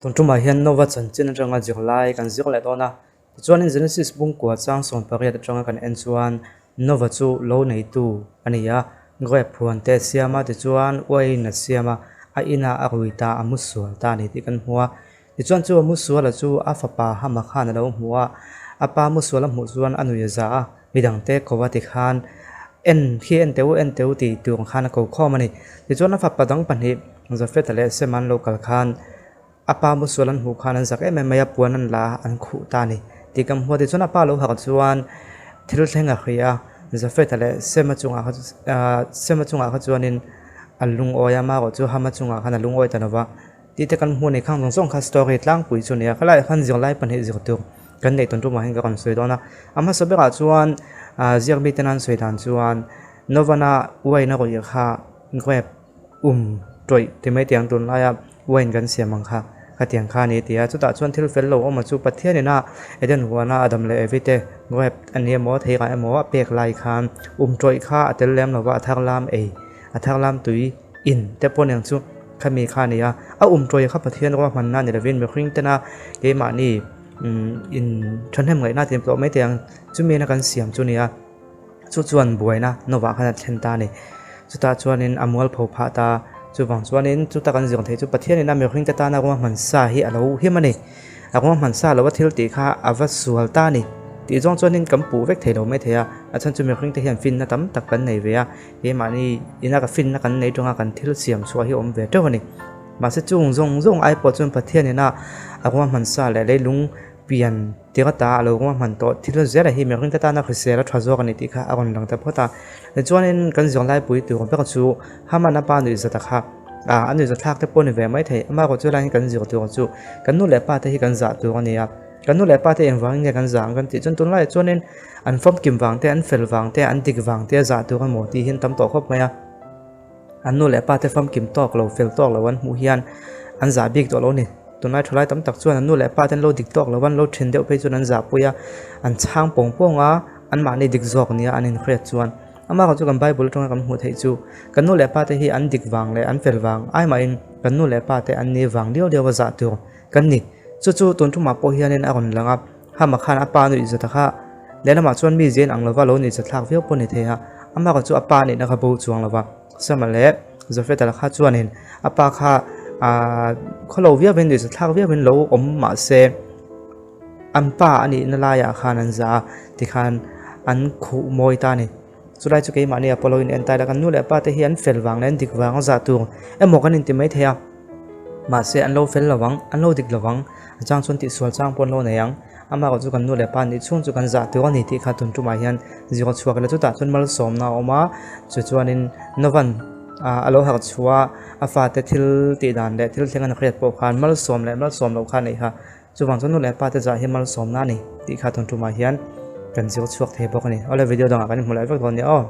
Tun tumah hian Nova chanchin atanga zirlai kan zir leh dawn a, tichuanin Genesis bungkua chang 18 atanga kan en chuan Nova chu lo neitu a ni a, grape huan te a siam a, tichuan uaiin a siam a, a inah a rui ta, a mu sual ta a ni tih kan hmu a. Tichuan chu a mu suala chu a fapa Hama khan a lo hmu a, a pa mu sual a hmuh chuan a nui a za a, midangte ko a tikhan en khi en teh u, en teh u tih tur khan a ko khawm a ni. Tichuan a fapa dang pahnih Jafeta leh Sema an lo kal khan a pa musual an hmuh khan an zak em em mai a, puan an la a, an khuh ta a ni tih kan hmu a. Tichuan a pa lo harh chuan thil thleng a hria a, Jafeta leh Sema chungah kha Sema chungah kha chuanin a lungawi a, amaherawh chu Hama chungah khan a lungawi ta lo va. Tih te kan hmu a ni, khang zawng zawng kha story tlangpui chu a ni a, khalaiah khan zirlai pahnih zir tur kan neih tawn tumah hian ka rawn sawi dawn a. A hmasa berah chuan ziak mite nan sawi dan chuan Novana wine a rawih kha grape um tawih ti mai tiang tunlaia wine kan siam ang kha khatiang kha a ni ti a, chutah chuan thil fel lo awm a chu Pathianin a Eden huana Adam leh Evi te grape a ni emaw theirah emaw a pek lai khan um tawih kha a tel lem lova a thar lam ei a thar lam tui in te pawh aniang chu khami kha a ni a, a um tawih kha Pathian ruahmanna ni lovin mihring tena keimahni in thahnem ngaihna tih tawh mai tiang chumi na kan siam chu a ni a. Chu chuan buaina Nova khan a thlen ta a ni. Chutah chuanin a mualpho phah ta. Chuvang chuanin chuta kan zir theih chu Pathianin a mihringte tana ruahman sa hi a lo him a ni. A ruahman sa lo a thil tih kha a va sual ta a ni. Tih zawng chuanin kan puh vek thei lo mai thei a. A chhan chu mihringte hian finna tam tak kan nei ve a. Keimahni ina ka finna kan nei tawng a kan thil siam chhuah hi a awm ve teuh a ni. Mahse chung zawng zawng ai pawh chuan Pathianin a ruahman sa leh leilung Pian tir ata a lo ruahman tawh thil zela hi mihring te tana hrisel a tha zawk a ni tih kha a rawn lang ta phawt a. Tichuanin kan zirlaipui tur ber chu Haman a pa nuihzat a kha a, a nuihzat thlak te pawh a ni ve mai thei. Amaherawh chu helai hi kan zir tur chu kan nu leh pa te hi kan zah tur a ni a. Kan nu leh pa te engvangin nge kan zah ang kan tih chuan tunlaiah chuanin an famkim vang te, an fel vang te, an dik vang te a zah tur emaw tih hi an tam tawh khawp mai a. An nu leh pa te famkim tawk lo, fel tawk lo an hmuh hian an zah bik tawh lo a ni. Tunlai thalai tam tak chuan an nu leh pa te an lo dik tawk lo a, an lo then deuh phei chuan an zahpui a, an chhang pawng pawng a, anmahni dik zawk nia an inhriat chuan. Amaherawh chu kan Bible atanga kan hmuh theih chu kan nu leh pa te hi an dik vang leh an fel vang ai mahin kan nu leh pa te an ni vang liau liau a zah tur kan ni. Chu chu tun thumah pawh hianin a rawn lang a, Hama khan a pa nuihzat a kha lehlamah chuan mi zen ang lova lo nuihzat thlak viau pawh a ni thei a, amaherawh chu a pa nihna kha bo chuang lova. Sama leh Jafeta kha chuanin a pa kha aah khawlo viauin nuihzat thlak viauin lo awm mah se an pa a nihna laiah khan an zah a tikhan an khuh mawi ta a ni. Chulai chu keimahni Apollo in en taila kan nu leh pa te hi an fel vang leh an dik vang a zah tur emaw kan inti mai thei a mahse an lo fel lovang an lo dik lovang a chang chuan tihsual chang pawh an lo nei ang amaherawh chu kan nu leh pa nih chhung chu kan zah tur a ni tih kha tun tumah hian zir chhuak ila chutah chuan malsawmna a awm a chu chuanin Novan a lo harh chhuah a fate thil tih dan leh thil thleng an hriat pawh khan malsawm leh malsawm loh kha a neih kha. Chuvang chuan nu leh pa te zah hi malsawmna a ni tih kha tun tumah hian kan zir chhuak thei bawk a ni. Awle video dangah kan inhmu leh vek dawn nia aw.